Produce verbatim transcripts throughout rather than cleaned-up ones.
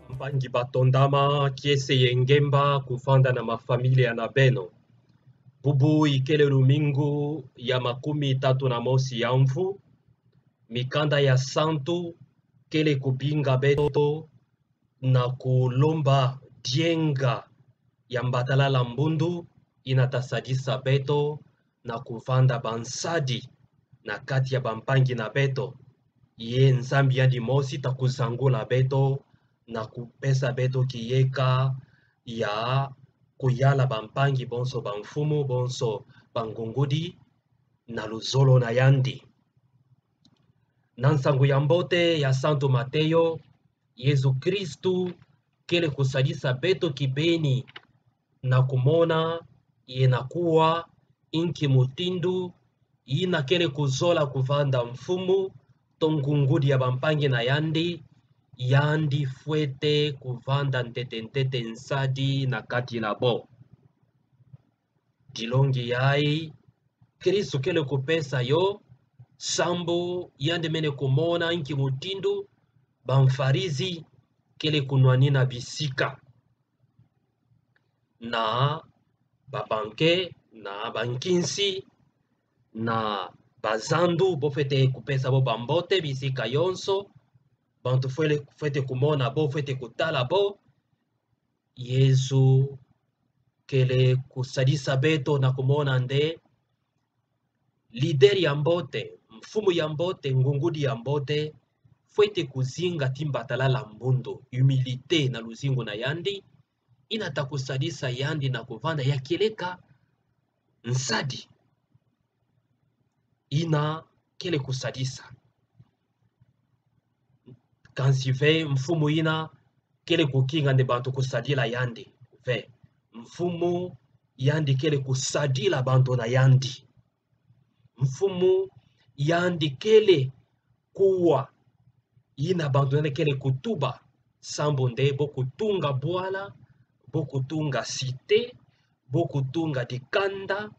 Bampangi batondama, kiese ye ngemba kuvanda na mafamilia na beno. Bubu ikele lumingu ya makumi tatu na mosi ya mvu, mikanda ya santu kele kubinga beto na kulomba dienga ya mbatalala mbundu ina tasadisa beto na kuvanda bansadi na kati ya bampangi na beto. Ye Nzambi yandi mosi takuzangula beto na kupesa beto kiyeka ya kuyala bampangi bonso bamfumu bonso bangungudi na luzolo na yandi. Na nsangu ya mbote ya Santu Mateo, Yezu Kristu kele kusadisa beto kibeni na kumona ye na kuwa inki mutindu ina kele kuzola kuvanda mfumu to ngungudi ya bampangi na yandi, yandi fwete kuvanda ntete ntete nsadi na kati labo. Dilongi yayi, Kristu kele kupesa yo, sambu yandi mene kumona inki mutindu bamfarizi kele kunwanina bisika na babanke, na bankinsi, na bazandu, bo fwete kupesa bo bambote bisika yonso, bantu fwele, fwete kumona bo, fwete kutala bo. Yezu kele kusadisa beto na kumona nde leader ya mbote, mfumu ya mbote, ngungudi ya mbote, fwete kuzinga ti mbatalala mbundu, humilité na luzingu na yandi, ina takusadisa yandi na kuvanda ya kieleka nsadi. Ina kele kusadisa. Kansi ve mfumu ina kele kukinga nde bantu kusadila yandi. Ve, mfumu yandi kele kusadila bantu na yandi. Mfumu yandi kele kuwa ina bantu na yandi kele kutuba, sambu nde bo kutunga bwala, bo kutunga cité, bo kutunga dikanda,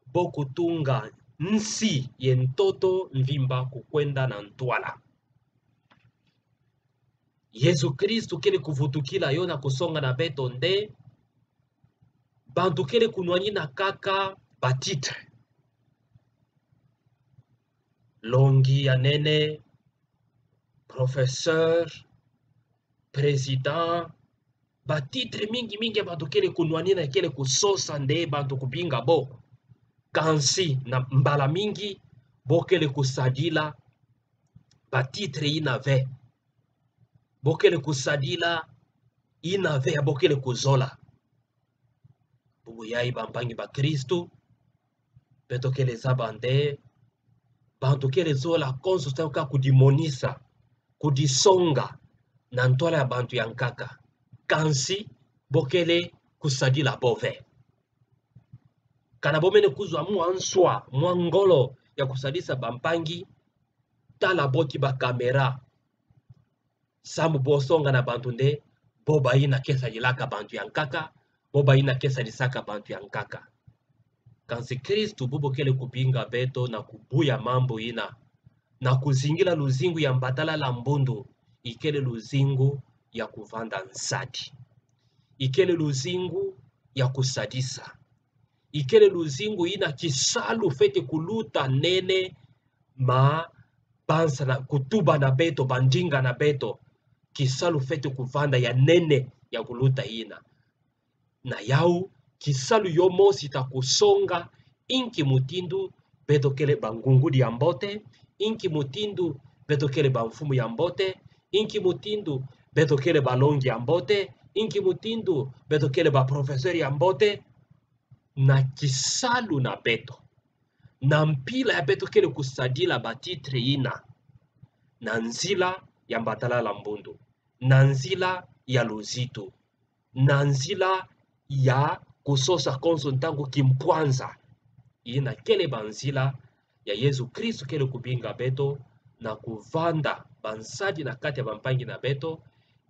bo kutunga nsi ye ntoto mvimba kukwenda na ntwala. Yezu Kristu kele kuvutukila yo na kusonga na beto nde bantu kele kunwanina kaka batitre. Longi ya nene, professeur, président, batitre mingi mingi ya bantu kele kunwanina, kele kusosa nde bantu kubinga bo. Kansi na mbala mingi bo kele kusadila batitre ina ve. Bo kele kusadila ina ve ya bo kele kuzola. Bubu yayi bampangi bakristu, beto kele zaba nde bantu kele zola konso sa ka kudimonisa, kudisonga na ntwala ya bantu ya nkaka. Kansi bo kele kusadila bo ve. Kana bo mene kuzwa mwa nswa, mwa ngolo ya kusadisa bampangi, tala bo ti ba caméra. Sambu bo songa na bantu nde bo baina ke sadilaka bantu ya nkaka, bo baina ke sadisaka bantu ya nkaka. Kansi Kristu bubu kele kubinga beto na kubuya mambu ina, na kuzingila luzingu ya mbatalala mbundu, ikele luzingu ya kuvanda nsadi. Ikele luzingu ya kusadisa. Ikele luzingu ina kisalu fwete kuluta nene, ma bansa na kutuba na beto, bandinga na beto, kisalu fwete kuvanda ya nene ya kuluta ina. Na yau, kisalu yo mosi ta kusonga inki mutindu beto kele bangungudi ya mbote, inki mutindu beto kele bamfumu ya mbote, inki mutindu beto kele balongi ya mbote, inki mutindu beto kele baprofesseur ya mbote, na kisalu na beto, na mpila ya beto kele kusadila batitre ina, na nzila ya mbatalala mbundu, na nzila ya luzitu. na nzila ya kusosa konso ntangu kimpwanza. Ina kele banzila ya Yesu Kristo kele kubinga beto na kuvanda bansadi na kati ya bampangi na beto.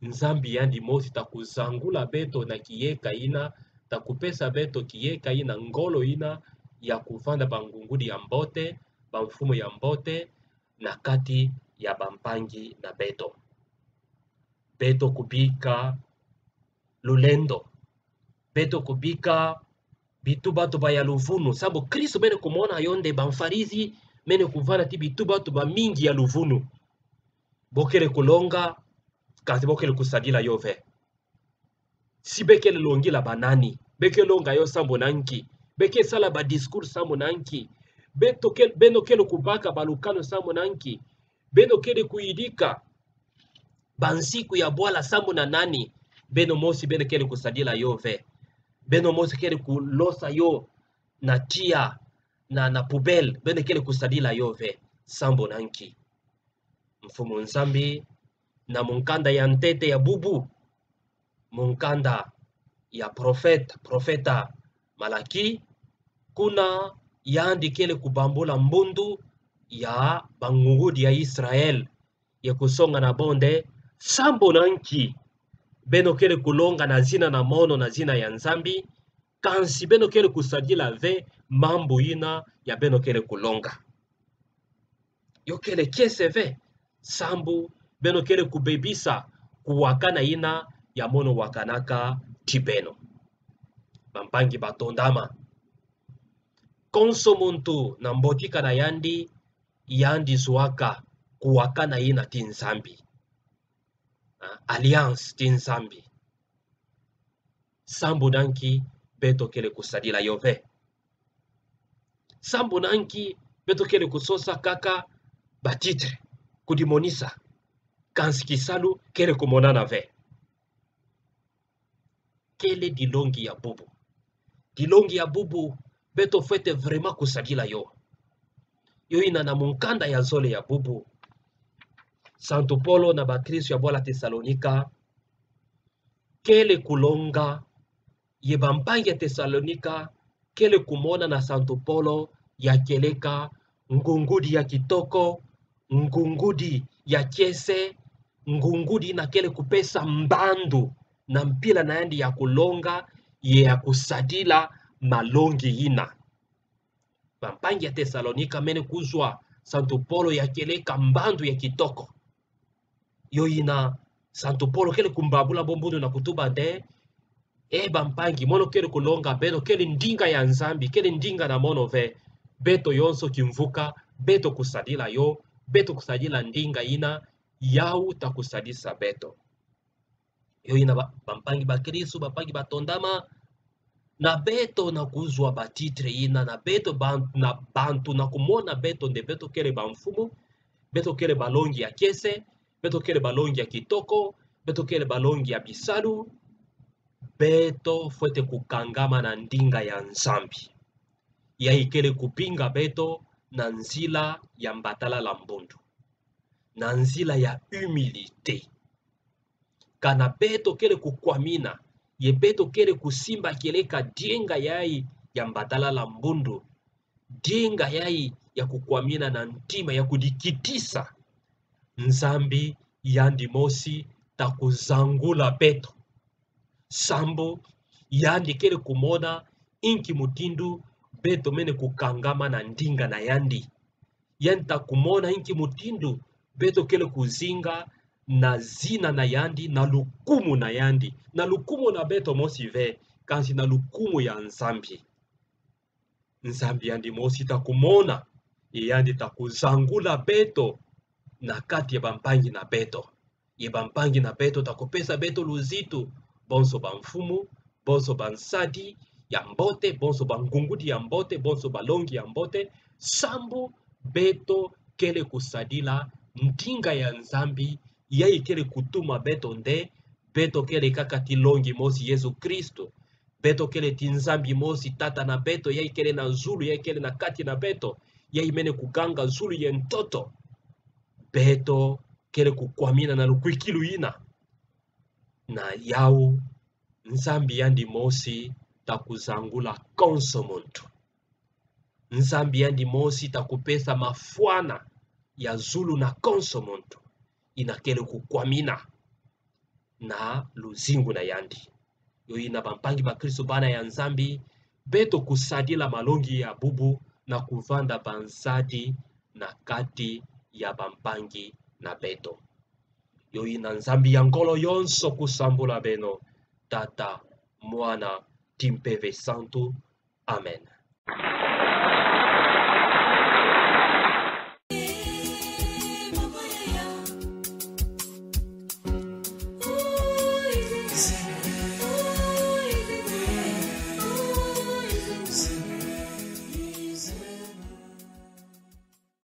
Nzambi yandi mosi ta kuzangula beto na kiyeka ina, ta kupesa beto kiyeka ina, ngolo ina ya kuvanda bangungudi ya mbote, bamfumu ya mbote na kati ya bampangi na beto. Beto kubika lulendo. Beto kubika bitubatuba ya luvunu. Sambu Kristo mene kumona yo nde bamfarisi mene kuvanda ti bitubatuba mingi ya luvunu. Bo kele kulonga, kansi bo kele kusadila yo ve. Si be kele longila banani? Be ke longa yo sambu na nki? Be ke sala ba discours sambu na nki? Beto ke-, beno kele kubaka balukanu sambu na nki? Beno kele kuyidika bansiku ya bwala sambu na nani? Beno mosi beno kele kusadila yo ve. Beno mosi kele kulosa yo na tiya, na, na poubelle. Beno kele kusadila yo ve. Sambu na nki? Mfumu Nzambi, na mukanda ya ntete ya bubu, mukanda ya profeta, profeta Malaki, kuna yandi kele kubambula mbundu ya bangungudi ya Israel, ye kusonga na bo nde: Sambu na nki beno kele kulonga na zina na mono, na zina ya Nzambi, kansi beno kele kusadila ve mambu ina ya beno kele kulonga? Yo kele kiese ve, sambu beno kele kubebisa kuwakana ina ya mono wakanaka ti beno. Bampangi batondama, konso muntu na mbotika na yandi, yandi zuaka kuwakana ina ti Nzambi. Ah, alliance ti Nzambi. Sambu na nki beto kele kusadila yo ve? Sambu na nki beto kele kusosa kaka ba titre, kudimonisa, kansi kisalu kele kumonana ve? Kele dilongi ya bubu. Dilongi ya bubu, beto fwete vraiment kusadila yo. Yo ina na mukanda ya zole ya bubu, Santu Polo na bakristo ya bwala Tesalonika kele kulonga, ye bampangi ya Tesalonika kele kumona na Santu Polo ya kieleka ngungudi ya kitoko, ngungudi ya kiese, ngungudi ina kele kupesa mbandu na mpila na yandi ya kulonga ye ya kusadila malongi ina. Bampangi ya Tesalonika mene kuzwa Santu Polo ya kieleka mbandu ya kitoko. Yo ina Santu Polo kele kumbabula bo mbundu na kutuba nde: E bampangi, mono kele kulonga beno kele ndinga ya Nzambi, kele ndinga na mono ve. Beto yonso kimvuka, beto kusadila yo, beto kusadila ndinga ina, yau ta kusadisa beto. Yo ina ba-, bampangi bakristo, bampangi batondama, na beto na kuzwa ba titre ina, na beto ban-, na bantu na kumona beto nde beto kele bamfumu, beto kele balongi ya kiese, beto kele balongi ya kitoko, beto kele balongi ya bisalu, beto fwete kukangama na ndinga ya Nzambi. Yayi kele kubinga beto na nzila ya mbatalala mbundu, na nzila ya humilité. Kana beto kele kukwamina, ye beto kele kusimba kieleka dienga yayi ya mbatalala mbundu, dienga yayi ya kukwamina na ntima ya kudikitisa, Nzambi yandi mosi ta kuzangula beto. Sambu yandi kele kumona inki mutindu beto mene kukangama na ndinga na yandi. Yandi ta kumona inki mutindu beto kele kuzinga na zina na yandi, na lukumu na yandi. Na lukumu na beto mosi ve, kansi na lukumu ya Nzambi. Nzambi yandi mosi ta kumona, ye yandi ta kuzangula beto na kati ya bampangi na beto. Ye bampangi na beto ta kupesa beto luzitu, bonso bamfumu, bonso bansadi ya mbote, bonso bangungudi ya mbote, bonso balongi ya mbote, sambu beto kele kusadila ndinga ya Nzambi, yayi kele kutuma beto nde beto kele kaka ti longi mosi, Yezu Kristo. Beto kele ti Nzambi mosi, Tata na beto, yayi kele na zulu, yayi kele na kati na beto, yayi mene kuganga zulu ye ntoto. Beto kele kukwamina na lukwikilu yina. Na yau Nzambi yandi mosi ta kuzangula konso muntu. Nzambi yandi mosi ta kupesa mafwani ya zulu na konso muntu. I na kele kukwamina na luzingu na yandi. Yo ina bampangi bakristo bana ya Nzambi, beto kusadila malongi ya bubu na kuvanda banzadi na kati ya bampangi na beto. Yo ina Nzambi ya ngolo yonso kusambula beno, Tata, Mwana, Timpeve Santu. Amen.